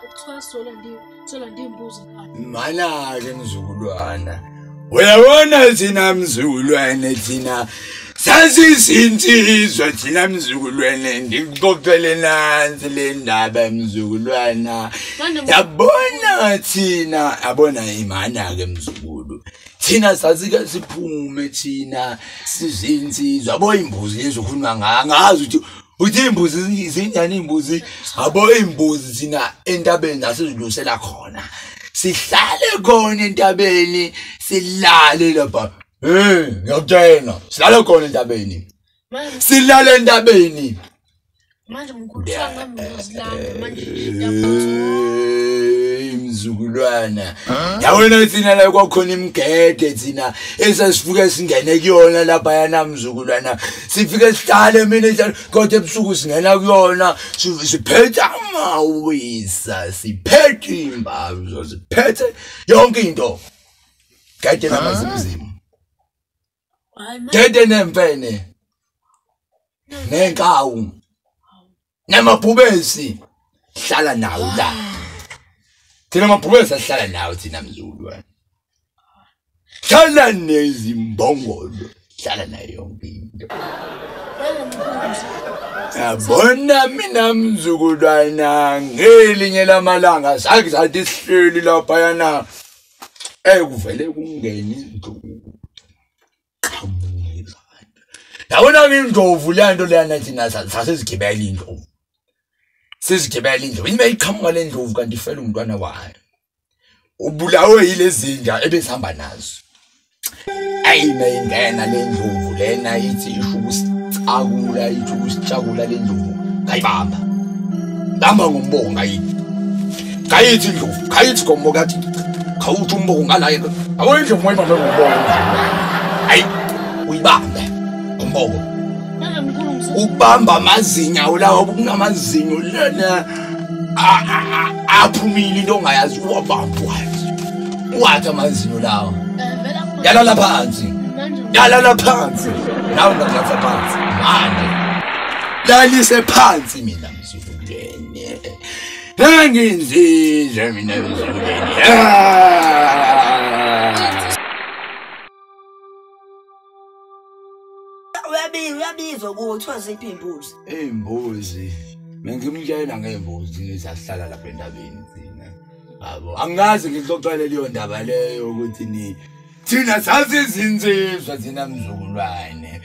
kuthiwa solanda imbuzi la. Mana-ke mzukulwana, uyabona thina mzukulwane, thina sasizinsizwa thina mzukulwane. Ndikuxoxele nansi le ndaba mzukulwana. Yabona thina, yabona imana-ke mzukulu, thina sasike siphume thina sizinsizwa. Yabo imbuzi lezi okhuluma ngayo, angazi ukuthi uthi imbuzi zinjani imbuzi. Yabo imbuzi thina entabeni sasizilusela khona, sihlale khona entabeni, silale lapha. Ngiyakutshela, silale khona entabeni, silale entabeni. Manje mkhulu kuthiwa ngihambe ngiyozilanda manje. Mzukulwana, yabona thina la kwakhona imigede thina esasifike singene kuyona laphayana mzukulwana. Sifike sihlale mina njalo, kodwa ebusuku singena kuyona, siphethe amawisa, siphethe imbazo, siphethe yonke into. Gede namazimzimu, gede nemfene, nenkawu, namabhubesi, hlala nawo la. Thina amabhubesi asihlala nawo thina mzukulwane. Hlala nezimbongolo, hlala nayo yonke into. Yabona mina mzukulwana, ngelinye lamalanga sake sathi sihleli laphayana, kuvele kungene indlovu. Yabona indlovu leya nto leyana thina sasizigibela indlovu. Sizigibela indlovu. Ime iqhamuka le ndlovu kanti ifela umntwana wayo. Ubulawe yilezi zinja ebesihamba nazo. Ayime ingena le ndlovu lena ithi isho ukusicakula, ithi ukusicakula le ndlovu. Ngayibamba. Bamba ngombongo ngayithi. Ngayithi indlovu, ngayithi ngombongo ngathi khawuthi umbongo ngala. Yabo indlovu mayibambe ngombongo. Hayi, uyibambe ngombongo. Ubamba amazinyo lawo, kunamazinyo lana aphumile into ongayazi, uwabamba wathi. Wathi amazinyo lawo. Yalala phansi. Yalala phansi. Nawe ungalatha phansi. Manje. Lalise phansi mina mzukulwane. Nganginzizwe mina mzukulwane. Uyabizwa kuwo kuthiwa ziphi iy'mbuzi? Iy'mbuzi. Bengimtshela ngey'mbuzi sasihlala lapha entabeni thina. Yabo, angikaze ngixoxele leyo ndaba leyo ukuthi ni thina sasizinsizwa thina mzukulwane.